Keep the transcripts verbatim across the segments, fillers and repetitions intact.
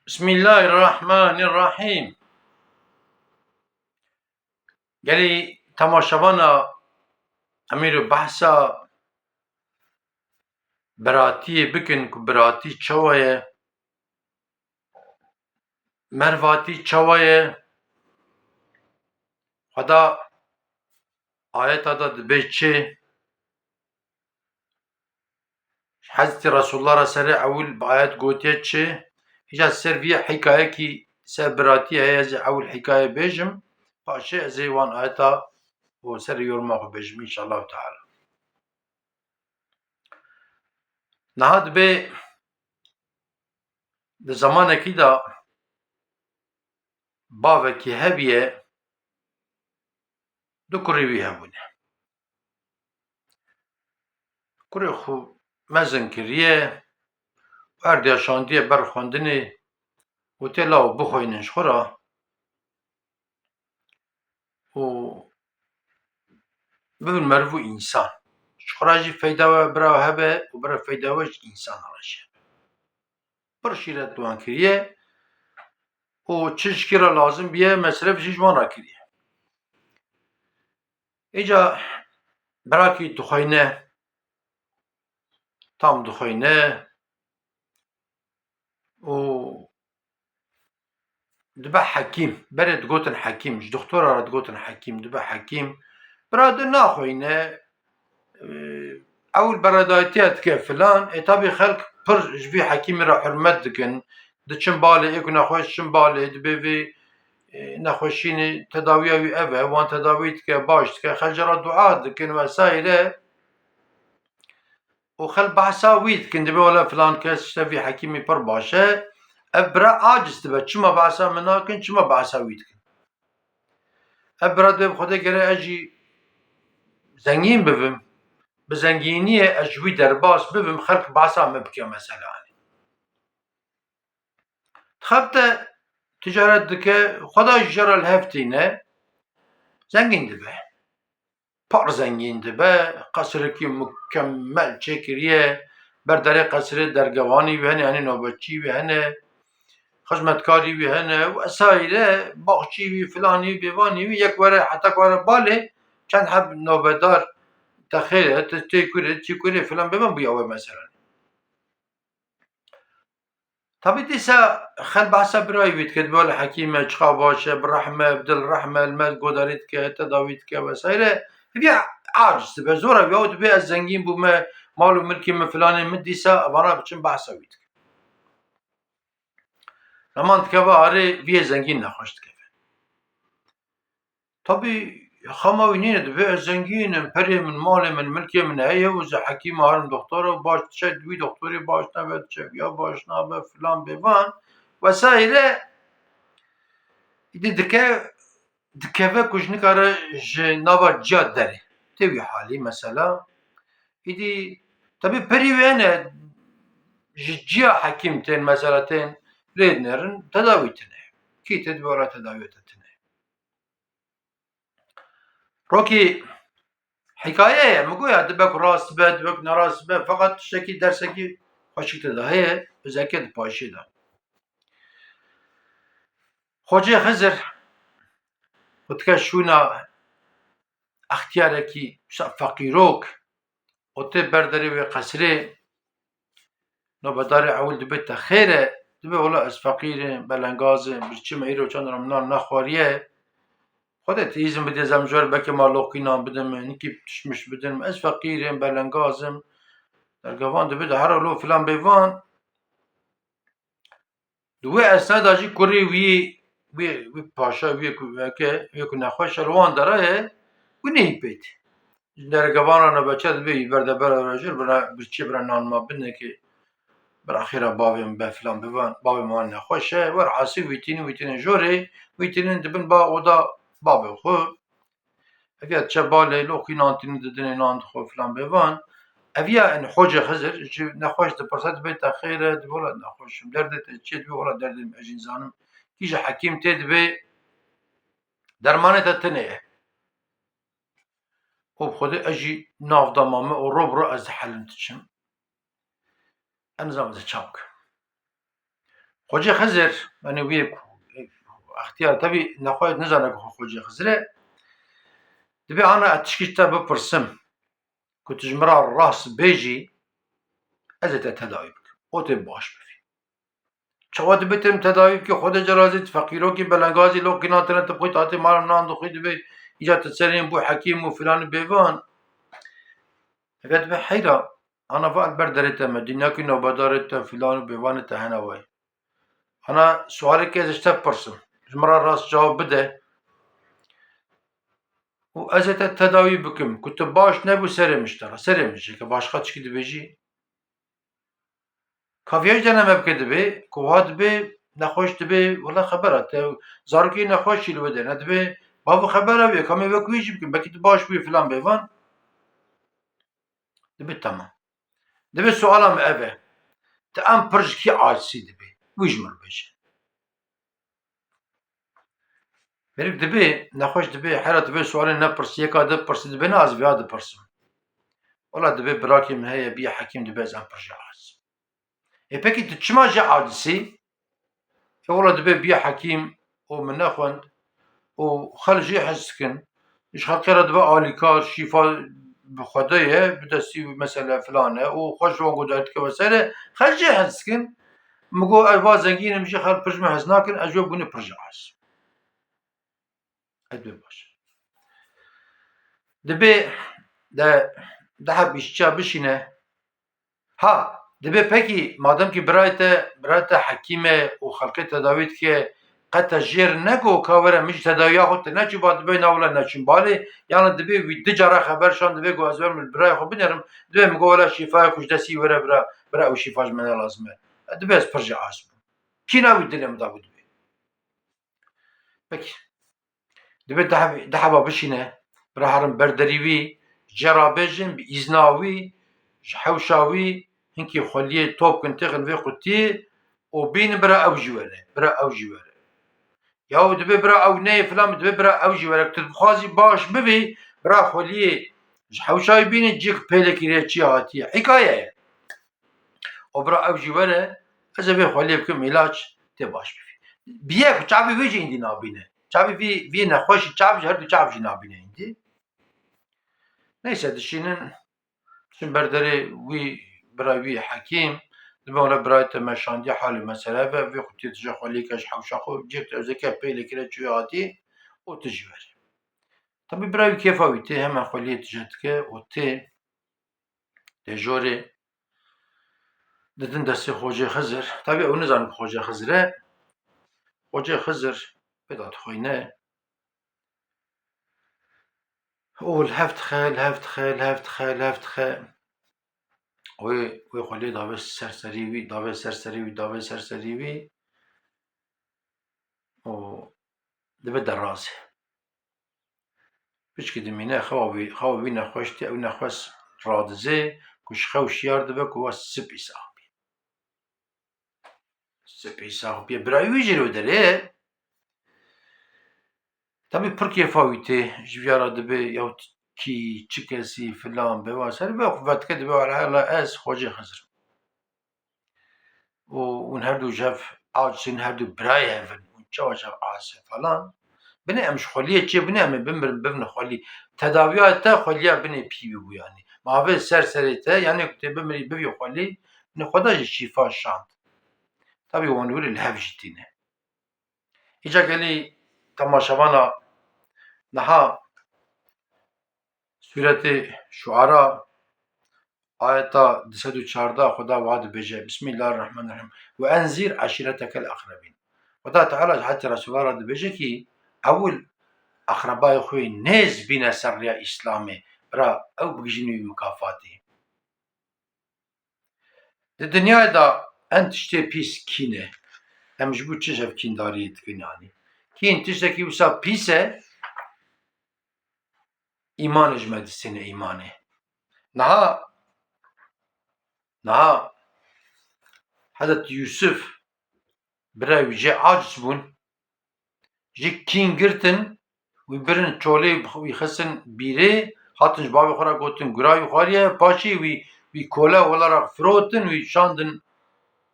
Bismillahirrahmanirrahîm. Gelî temaşevana em îro behsa biratiyê bikin ku biratî çawa ye, mervatî çawa ye, Xweda ayeta de dibê çi? Hezretî Resulullah re serê ewil bi ayet gotiye çi? Îca ser vî hikayekî ser biratî heye, ez ê ewil hikaye bêjim, paşê ez ê wan ayeta û serê yoruma xwe bêjim, înşallahu teala. Niha dibê di zemanekî de bavekî hebiye, du kurê wî hebûne. Kurê xwe mezin kiriye, erdiya şandiye ber xwendinê û tê law bixweynin ji xwe re û bibin meriv û însan. Ji xwe re jî feyda we bira hebe û bira feyda we ji însan re jî hebe. Pir şîret wan kiriye û çi ji kî re lazim biye, mesref jî ji wan re kiriye. Îca birakî dixweyne, tam dixweyne û dibe hekîm. Berê digotin hekîm, ji doxtora re digotin hekîm, dibe hekîm. Bira di naxweyne, ewil beredayetiya dike filan. Ê tabî xelk pir ji vî hekîmî re hurmet dikin. Diçin balê, ê ku nexweş çin balê, dibê vê, e, nexweşînê tedawiya wî ev e, wan tedawî dike, baş dike, xelk jê re dua dikin vesaire. Û xelk behsa wî dikin, dibê wele filan kes işte vî hekîmî pir baş e. Ev bira aciz dibe, çima behsa min nakin, çima behsa wî dikin? Ev bira dibê bi Xwedê gere ez jî zengîn bibim, bi zengîniyê ez ji wî derbas bibim, xelk behsa min bike mesela. Dixebite ticaret dike, Xweda ji jê re li hev tîne, zengîn dibe. Pir zengîn dibe, qesirekî mukemmel çêkiriye, ber derê qesirê dergevanî wî hene, yanî nobetçî wî hene, xizmetkarî wî hene, wesaîre, baxçî wî, filanî, bêvanî wî, yek were, heta ku were balê, çend heb nobedar, te xêr e, tu tê kurê, çi kurê, filan bêvan bûya we mesela. Tabî dîsa xel behsa birayê wî dike, dibê wele hekîm e, çiqa baş e, bi rehm e, bi dil rehm e, li me godarî dike, tedawî dike vesaire. Hevî aciz dibe, zor e, ya dibê ez zengîn bûme, mal û milkê min filanê min, dîsa evana biçin behsa wî dikin. Heman dikeve arê viyê zengîn nexweş dikeve. Tabî xema wî nîne, dibê ez zengîn im, perê min, malê min, milkê min heye û ez ê hekîma herim doxtora û baş diçe wî doxtorê baş nabe, diçe viya baş nabe, filan bêvan vesaire. Îdî dike, dikeve ku ji nikare ji nava ciya derê. Tê wî halî mesela. Îdî tabî perî wê hene, ji ciya hekîm tên mesela tên lê dinerin, tedawî tine. Kî tê dibê wela tedawiya te tine. Rokî hikaye ye, min goya dibe ku rast be, dibe ku nerast be, feqet tiştekî dersekî xweşik tê de heye, bi zeke di paşê de. Xocê Xizir xwe dike şûna extiyarekî, wisa feqîrok, û tê ber derê wê qesirê, nobedarê ewil dibê te xêr e, dibê wela ez feqîr im, belengaz im, birçî me îro çend rem nan nexwariye. Xwedê tu îzin bidê, ez em ji we re belkî ma loqînan bidin min, nikî tişmiş bidin min, ez feqîr im, belengaz im, dergevan dibê de here lo filan bêvan. Di wê esna de jî kurê wî, wê, wê paşa, wê ku, wê ke, wê ku nexweş e, li wan dera ye, wî nehî pêt. Ji dergevan re nebeçe dibê, wî berde ber re jir, bira, birçî bira nan ma binekê, bira xêra bavê min be filan bivan, bavê min wan nexweş e, wer asî wî tînin, wî tînin jorê, wî tînin dibin ba oda bavê xwe. Eviya diçe balê, loqî nan tînin didinê nan dixwe filan bêvan. Eviya, yani Hocê Xizir, ji nexweş dipirse dibê te xêr e, dibê wela nexweş im. Derdê te çi ye? Dibê wela derdê min ez jî nizanim. Kî ji hekîm tê dibê dermanê te tune ye. Û bi Xwedê ez jî nav dama me û ro bi ro ez dihelim diçim. Ez nizanim ez ê çawa bikim. Xwecê Xizir, yani wî extiyar, tevî nexwe nizane ku Xwecê Xizir e. Dibê ana ez tişkî ji te bipirsim, ku tu ji min re rast bêjî, ez ê te tedawî bikim. Û tê baş bivî. Çawa dibê têm tedawî bikî, Xwedê ce razî, tu feqîrokî, belengazî, lokî nan tine, tu xwî hatî mala nan dixwî, dibê îca tu serên bû hekîm û filan û bêvan. Eger dibê heyra, ana va el ber derê te me, dinyakî nobedarê te, filan û bêvanê te hene wayî. Ana sualekê ez ji te pirsim. Ji min re rast cewab bide. Û ez ê te tedawî bikim. Ku tu baş nebû serê min ji te re. Serê min jê ke başqa tişkî dibêjî. Kaviya ji deneme bike dibê, ku wiha dibê, nexweş dibê, wela xebera te, zarokê nexweş jî li we dene dibê, bavê xebera wê, kamê wek wî jî bikin, belkî tu baş bûyî filan bêvan. Dibê tamam. Dibê suala min ev e. Tu em pir ji kî aciz î dibê? Wî ji min bêje. Meriv dibê, nexweş dibê, hera tu vê sualê nepirsî, yeka di pirsî dibê, ne ez viya dipirsim. Wela dibê birakê min heye, bîye hekîm, dibê ez em pir jê aciz im. Ê pekî tu çima jê aciz î? Ê wela dibê bîye hekîm û min nexwend û xelk jê hez dikin. Ji xelkê re dibe alîkar, şîfa bi Xwedê ye, bi destî wî mesele filan e û xwe ji wan guhdar dikeve ser e, xelk jê hez dikin. Min got, ez va zengîn im, jî xelk pir ji min hez nakin, ez ji we bûnê pir jê aciz im. Ez dibê baş. Dibê de, de heb îşçiya bişîne. Ha, dibê pekî, madem ki birayê te, birayê te hekîm e û xelkê tedawî dike, qe te jêr neko ka were min jî tedawiya xwe, tu neçû ba dibê na wela neçûn balê, yani dibê wî du cara xeber şan, dibê got ez werim li birayê xwe binêrim, dibê min got wela şîfaya ku ji destî were bira, bira ew şîfa ji min ne lazim e. Dibê ez pir jê aciz bûm. Kîna wî dilê min dabû dibê. Pekî. Dibê deh, deh heba bişîne, bira herin ber derî wî, jê re bêjin, bi îzna wî, ji hewşa wî, hinkî xweliyê top kin têxin vê qutiyê û bînin bira ew jî were, bira ew jî were. Yaw dibê bira ew neyê filan, dibê bira ew jî were. Tu dixwazî baş bivî, bira xweliyê ji hewşa wî bînin, cik pêlekî rê çi hatiye. Hikaye ye. Û bira ew jî were, ez ê vê xweliyê bikim îlaç, tê baş bivî. Bi yek çavê wê jî îndî nabîne. Çavê vî, vî nexweşî çav jî, her du çav jî nabîne îndî. Neyse, dişînin, çin ber derê wî, bira wî hekîm, dibê wele birayê te me şandiye halê mesele ve, vê qutiyê tije xweliyê ke ji hewşa xwe cêk te, ez ê ke pêlekî re çûye hatî û tu jî were. Tabî bira wî kêfa wî tê, hemen xweliyê tije dike û tê. Tê jorê didin destê Xocê Xizir. Tabî ew nizanin ku Xocê Xizir e. Xocê Xizir pê de dixwîne. Û li hev dixe, li hev dixe, li hev dixe, li hev dixe. Wê, wê xweliyê davê ser serî wî, davê ser serî wî, davê ser serî wî. Û dibe derazê. Piçkî dimîne, xewa wî, xewa wî nexweş tê, ew nexweş radizê, ku ji xew şiyar dibe, ku wa sipî sax bî. Sipî sax bî. Birayê wî jî li derê. Tabî pir kêfa wî tê, ji viya re dibe, ya kî, çi kesî, filan, bewa ser, be xwe vedike dibe, wela ez Xocê Xizir im. Û hûn her du jev aciz in, her du birayê hev in. Hûn çawa jev aciz in falan. Binê em ji xweliyê çê binê em ê bimirin, bivin xwelî. Tedawiya te xweliya binê pî bibû yanî. Ma vê ser serê te, yanî ku tê bimirî bivî xwelî, binê xwe da jî şîfa şand. Tabî wan wî li hev jî tîne. Îca gelî temaşevana niha Sûretê Şuara, ayeta du sed û çardeh, Xweda wiha dibêje, Bismillahirrahmanirrahîm. "Ve enzîr eşîretekel aqrebîn." Xweda Teala ji hetê Resûla re dibêje kî ewil aqrebayê xwe yê nêz bîne ser rêya Îslamê, bira ew bigihîjin wî mikafatî. Di dinyayê de en tiştê pîs kîn e. Em ji bo çi ji hev kîndariyê dikin yanî? Kîn tiştekî wisa pîs e, îmanê ji me distêne îmanê. Niha, niha Hezret Yûsif, birayê wî jê aciz bûn, ji kîn girtin, wî birin çolê wî xistin bîrê, hatin ji bavê xwe re gotin, gura wî xwariye, paşê wî, wî kole olarak firotin, wî şandin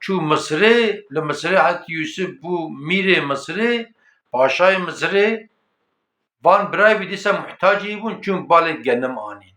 çû Misirê, li Misirê hat Yûsif bû mîrê Misirê, paşayê Misirê, van birayê wî dîsa muhtacî bûn, çûn balê genim anîn.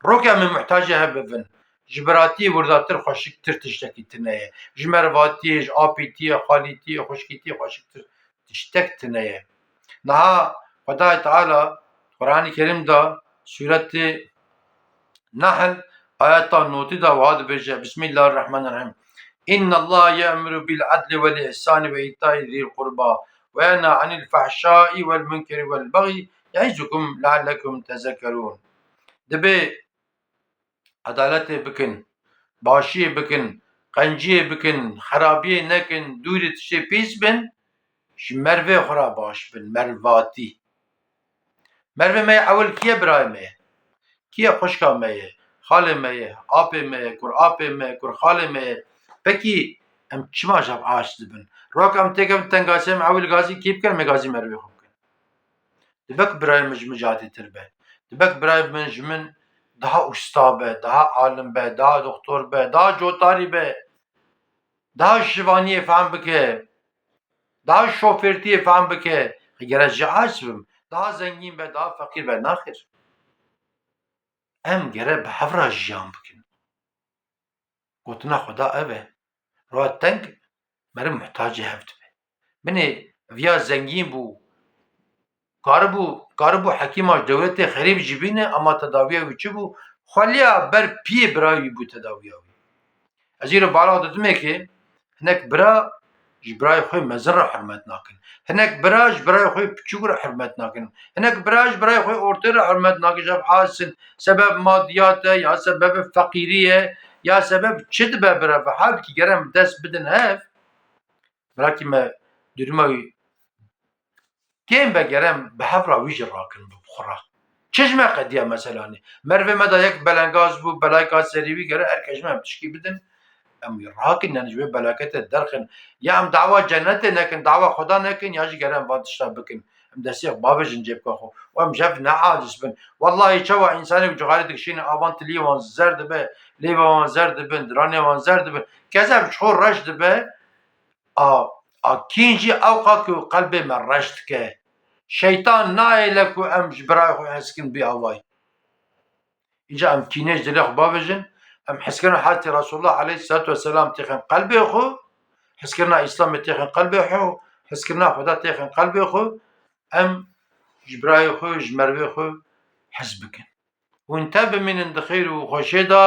Rok em ê muhtacê hev bibin. Ji biratiyê wirdatir xweşiktir tiştekî tune ye. Ji mervatiyê, ji apîtiyê, xalîtiyê, xwişkîtiyê xweşiktir tiştek tune ye. Niha Xwedayê Teala Quranê Kerîm de sûretê Nehl ayeta notî de wiha dibêje, Bismillahirrahmanirrahîm. İnnallaha ye'muru bil adli vel ihsani ve ita'i zil qurba ve yenha anil fahşai vel munkeri vel bagyi yaizukum leallekum tezekkerun. Dibê edaletê bikin, başiyê bikin, qenciyê bikin, xerabiyê nekin, dûrî tiştê pîs bin, ji mervê xwe re baş bin, mervatî. Mervê me yê ewil kî ye? Birayê me ye. Kî ye? Xwişka me ye, xalê me ye, apê me ye, kurapê me ye, kurxalê me ye. Pekî em çima ji hev aciz dibin? Rok em têkevin tengasiyê, em ewil gazî kî bikin? Em ê gazî mervê xwe bikin. Dibe ku birayê min ji min jî hatîtir be. Dibe ku birayê min ji min daha usta be, daha alim be, daha doktor be, daha cotarî be, daha şivaniyê fehm bike, daha şofêrtiyê fehm bike. Gere ji aciz bim. Daha zengîn be, daha feqîr be. Naxêr. Em gere bi hev re jiyan bikin. Gotina Xweda ev e. Rewat teng meriv muhtacê hev dibe. Binê viya zengîn bû, karibû, karibû hekîma ji dewletê xerîb jî bîne, ama tedawiya wî çi bû? Xweliya ber piyê birayê wî bû tedawiya wî. Ez îro bala didimê ke hinek bira ji birayê xwe mezin re hurmet nakin. Hinek bira ji birayê xwe piçûk re hurmet nakin. Hinek bira ji birayê xwe ortê re hurmet nakin. Ji hev aciz in. Sebeb madiyat e, ya sebeb feqîrî ye, ya sebeb çi dibe bira ve? Halbikî gere em dest bidin hev. Birakî me dûrîma wî kêm be, gere em bi hev re wî jî rakin bi xwe re. Çi ji me qediya meselanê? Merivê me de yek belengaz bû, belayka serî wî, gere her kes ji me em tişkî bidin. Em wî rakin, yani ji wê belaketê derxin. Ya em dawa cennetê nekin, dawa Xweda nekin, ya jî gere em van tişta bikin. Em destê xwe bavêjin cêbka xwe. Û em ji hev ne aciz bin. Wellahî çawa însanê ku cixarê dikişîne, avan tiliyê wan zer dibe, lêva wan zer dibin, diranê wan zer dibin. Kezeb ji xwe reş dibe, a, a kîn jî ewqa ku qelbê me reş dike. Şeytan nayêle ku em ji birayê xwe heskin bî avayî. Înca em kînê ji dilê xwe bavêjin, em hezkirina Hezretî Resulullah aleyhisselatu vesselam têxin qelbê xwe, hezkirina Îslamê têxin qelbê xwe, hezkirina Xweda têxin qelbê xwe, em ji birayê xwe, ji merivê xwe hez bikin. Hûn tev bimînin di xêr û xweşê de,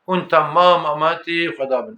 hûn temam amatî Xweda bin.